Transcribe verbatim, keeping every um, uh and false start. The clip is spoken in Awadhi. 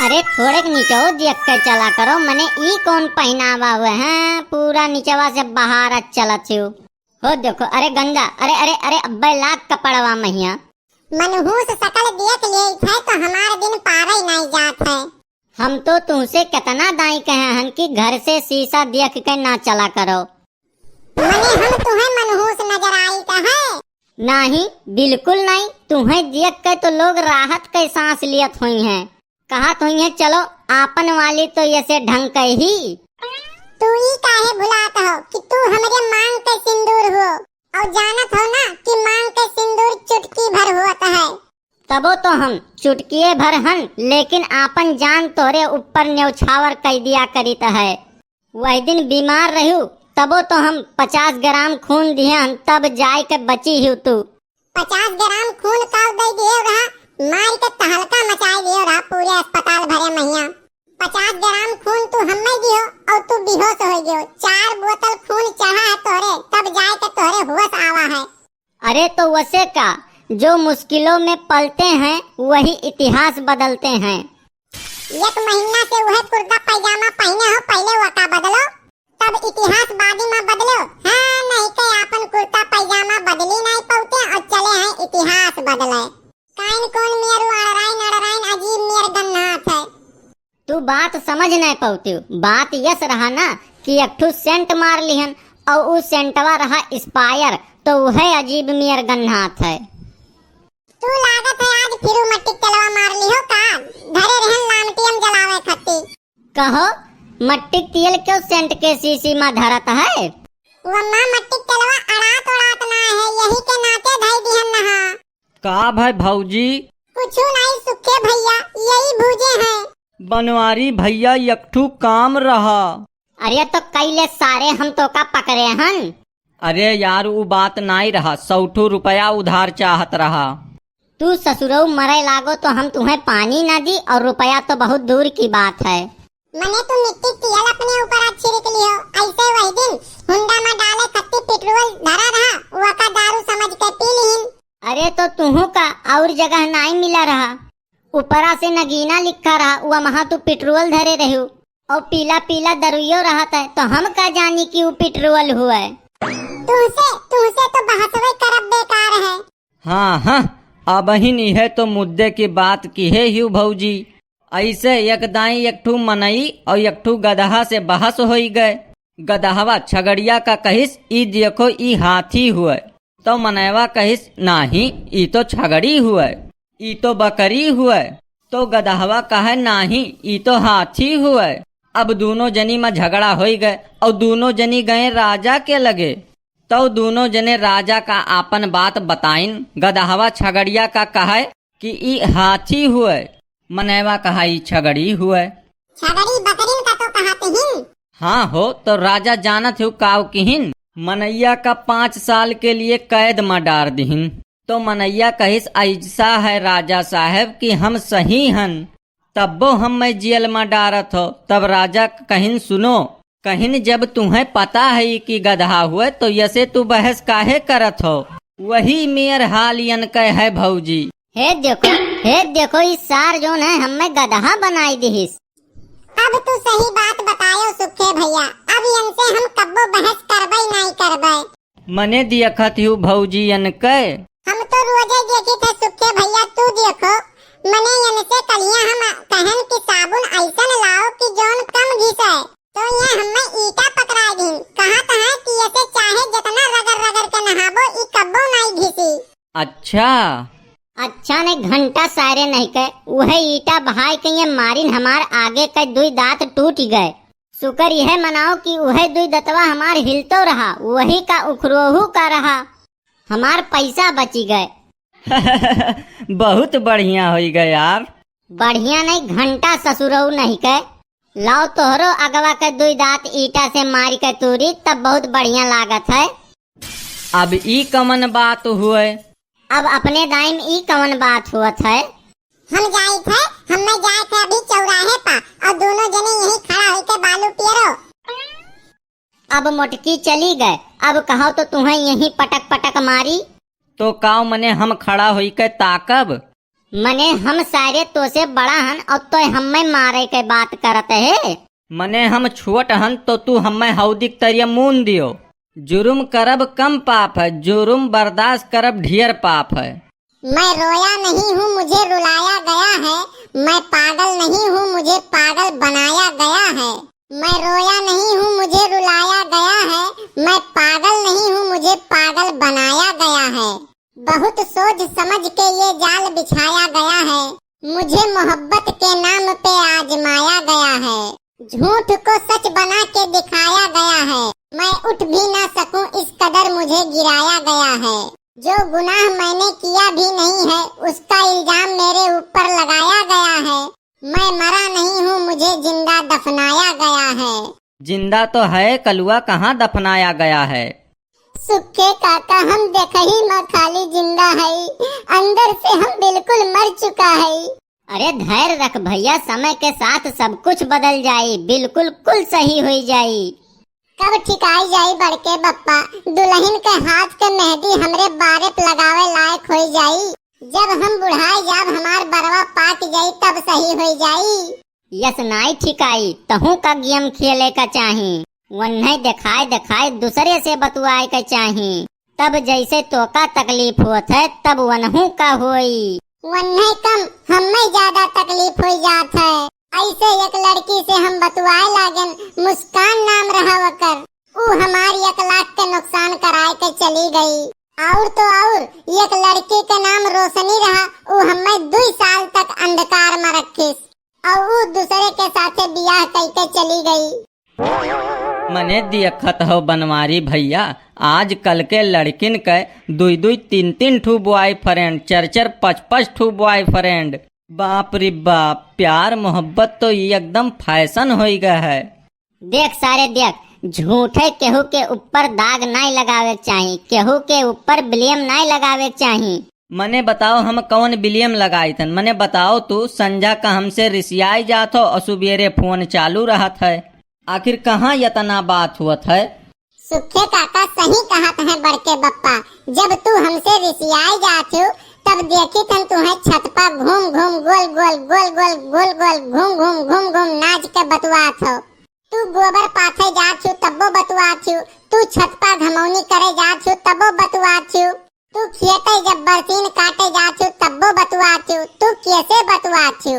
अरे थोड़ेक निचवो दियक के चला करो, मने ई कौन पहिनावा हुए हैं, पूरा निचवा से बहारत चलत हो। हो देखो, अरे गंदा, अरे, अरे, अरे, अब्बे लाग कपड़वा महिया। मनहूस सकल देख लेइत है तो हमार दिन पारइ नाई जात है। हम तो तुहसे केतना दाई कहे हन कि घर से शीशा देख के ना चला करो। मने हम तुहें मनहूस नजर आइत है? नाहीं, बिल्कुल नाहीं। तुहें देख के तो लोग राहत के सांस लियत होइहैं। कहत होइहैं, "चलो, आपन वाली तो यसे ढंग के ही।" तू ई काहे भुलात हो कि तू हमरे मांग के सिंदूर हो? और जानत हो ना कि मांग के सिंदूर चुटकी भर होत है। तबो तो हम चुटकिए भर हन, लेकिन आपन जान तोहरे ऊपर न्यौछावर कइ दिया करित है। वही दिन बीमार रहू, तबो तो हम पचास ग्राम खून दिहे हन, तब जाए के बची हू तू। पचास ग्राम खून काव दे दिहे रहा, मार के तहलका मचाए दिहे रहा पूरे अस्पताल भरे महिया। पचास ग्राम खून तू हमें दिहो और तू बेहोश हो गयो। चार बोतल खून चढ़ा है तोहरे, तब जाए के तोहरे होश आवा है। अरे तो वसे का, जो मुश्किलों में पलते हैं, वही इतिहास बदलते हैं। एक महीना से वह कुर्ता पैजामा पहने हो, पहले वका बदलो, तब इतिहास बादी में बदलो। हाँ, नहीं के आपन कुर्ता पैजामा बदली नहीं पावते और चले हैं इतिहास बदले। काइन कौन मेरू अड़राइन अड़राइन अजीब मेर गन्नात है। तू बात समझ नहीं पौतिउ। बात यस रहा ना कि एक ठो सेंट मार लिहन और उ सेंटवा रहा एक्सपायर, तो वह अजीब मेर गन्नात है। तू लागत है आज फिरू मट्टी के तेलवा मार लिहो का? धरे रहन लामटियम जलावे खत्ती। कहो, मट्टी के तेल क्यों सेंट के शीशी में धरत है? वम्मा मट्टी के तेलवा अड़ात उड़ात ना है, यही के नाते धई दिहन नहा। का भाई भौजी? कुछु नाई सुखे भैया, यही भूजे हैं। बनवारी भैया, एक ठू काम रहा। अरे तो कइले सारे, हम तो का पकड़े हन? अरे यार, उ बात नाई रहा, सौ ठू रुपया उधार चाहत रहा। तू ससुरऊ मरे लागो तो हम तुहें पानी ना दी, और रुपया तो बहुत दूर की बात है। मने तू मिट्टी के तेल अपने ऊपर आज छिड़क लिहो। ऐसे वही दिन हुंडा में डाले खत्ती पेट्रोल धरा रहा, वका दारू समझ के पी लिहिन। अरे तो तुहू का और जगह नाई मिला रहा, ऊपरा से नगीना लिखा रहा, वमहा तू पेट्रोल धरे रहू और पीला पीला दरुइयो रहत है, तो हम का जानी कि उ पेट्रोल हुए। तुहसे, तुहसे तो बहसवे करब बेकार है। हाँ, हाँ, अबहिन इहे तो मुद्दे की बात किहे हिउ भौजी। ऐसे एक दाईं एक ठू मनई और एक ठू गदहा से बहस होई गए। गदहवा छगड़िया का कहिस, "ई देखो, ई हाथी हुए।" तो मनयवा कहिस, "नाहीं, ई तो छगड़ी हुए, ई तो बकरी हुए।" तो गदहवा कहे, "नाहीं, ई तो हाथी हुए।" अब दूनों जनी में झगड़ा होई गए और दूनों जनी गए राजा के लगे। तो दूनों जने राजा का आपन बात बताइन। गदहवा छगड़िया का कहे कि ई हाथी हुए, मनयवा कहा ई छगड़ी हुए। छगड़ी बकरिन का तो कहत हिन। हाँ हो, तो राजा जानत हो काव किहिन, मनैया का पाँच साल के लिए कैद में डार दिहिन। तो मनैया कहिस, "ऐसा है राजा साहब कि हम सही हन, तब्बो हम्मे जेल में डारत हो।" तब राजा कहिन, "सुनो," कहिन, "जब तुहें पता है कि गदहा हुए, तो यसे तू बहस काहे करत हो? वही मेर हाल यनके है भौजी।" हे देखो, हे देखो, ई सार जोन है, हम्मे गदहा बनाई दिहिस। अब तू सही बात बतायो सुखे भैया, अब यनसे हम कब्बो बहस करबे नाई करबे। मने देखत हिउ भौजी यनके। हम तो रोजे देखित है सुखे भैया, तू देखो, मने यनसे कलिया हम कहन कि साबुन ऐसन लाओ कि जौन कम घिसे, तो ये हम्मे ईटा पकड़ाए दिन। कहत है कि यसे चाहे जितना रगड़ रगड़ के नहाबो, ई कब्बो नाई घिसी। अच्छा। अच्छा ने घंटा सारे नहीं के, उहे ईटा बहाय के ये मारिन हमार आगे के दुई दांत टूट गए। शुक्र यह मनाओ कि उहे दुई दतवा हमार हिलतो रहा, वही का उखरोहू का रहा, हमार पैसा बची गए। बहुत बढ़िया होई गए यार। बढ़िया नहीं, घंटा ससुरऊ नहीं के। लाओ तोहरो अगवा के दुई दांत ईटा से मार के तूरी, तब बहुत बढ़िया लागत है। अब ई कमन बात हुए? अब अपने दाई में ई कवन बात हुअत है? हम जाइत है, हम्मे जाए थे अभी चौराहे पा, और दोनों जने यहीं खड़ा होके बालू पेरो। अब मोटकी चली गए, अब कहो तो तुहें यहीं पटक पटक मारी। तो काव मने हम खड़ा होइके ताकब? मने हम सारे तोसे बड़ा हन और तोय हम्मे मारे के बात करत है। मने हम छोट हन तो तू हम्मे हौदी क तरिया मून दियो। जुर्म करब कम पाप है, जुर्म बर्दाश्त करब ढेर पाप है। मैं रोया नहीं हूँ, मुझे रुलाया गया है। मैं पागल नहीं हूँ, मुझे पागल बनाया गया है। मैं रोया नहीं हूँ, मुझे रुलाया गया है। मैं पागल नहीं हूँ, मुझे पागल बनाया गया है। बहुत सोच समझ के ये जाल बिछाया गया है। मुझे मोहब्बत के नाम पे आजमाया गया है। झूठ को सच बना के दिखाया गया है। मैं उठ भी ना सकूं, इस कदर मुझे गिराया गया है। जो गुनाह मैंने किया भी नहीं है, उसका इल्जाम मेरे ऊपर लगाया गया है। मैं मरा नहीं हूँ, मुझे जिंदा दफनाया गया है। जिंदा तो है कलुआ, कहाँ दफनाया गया है? सुखे काका, हम देखही मा खाली जिंदा हई, अंदर से हम बिल्कुल मर चुका हई। अरे धैर्य रख भैया, समय के साथ सब कुछ बदल जाई, बिल्कुल कुल सही होई जाई। कब ठिकाई जाई बड़के बप्पा, दुल्हन के हाथ के मेहंदी हमरे बारे पे लगावे लायक होई जाई। जब हम बुढ़ाई जाब, हमार बरवा पाक जाई, तब सही होई जाई। यस नाई ठिकाई, तहूँ का गेम खेले का चाही। वन्है देखाए देखाए दूसरे से बतुआए का चाही। तब जैसे तोका तकलीफ होत है, तब वनहू का होई। वन्है कम, हम्मे ज्यादा तकलीफ होई जात है। ऐसे एक लड़की से हम बतुआए लागेन, मुस्कान नाम रहा वकर। ऊ हमार एक लाख के नुकसान कराए के चली गई। और तो और, एक लड़की के नाम रोशनी रहा, ऊ हम्मे दुई साल तक अंधकार में रखिस। और ऊ दूसरे के साथे बियाह कइके चली गई। मने देखत हो बनवारी भैया, आजकल के लड़किन के दुई दुई तीन तीन ठू बॉयफ्रेंड, चार चार पाँच पाँच ठू बॉयफ्रेंड। बाप रे बाप, प्यार मोहब्बत तो एकदम फैशन होई गया है। देख सारे देख, झूठे केहू के ऊपर दाग नाई लगावे के चाही, केहू के ऊपर ब्लेम नाई लगावे के चाही। मने बताओ हम कौन ब्लेम लगाई थन? मने बताओ तू, संझा का हमसे रिसियाई जात हो और सुबेरे फोन चालू रहत है, आखिर कहाँ यतना बात हुअत है? सुखे काका सही कहत है बड़के बप्पा, जब तू हमसे रिसियाई जात हो तब देखी थन तुहे छत पर घूम घूम गोल गोल गोल गोल गोल गोल घूम घूम घूम घूम नाच के बतुआत हो। तू गोबर पाथे जात छु तब्बो बतुआत छु, तू छत पर घमौनी करे जात छु तब्बो बतुआत छु, तू खेते जब बरसीन काटे जात छु तब्बो बतुआत छु, तू कैसे बतुआत छु?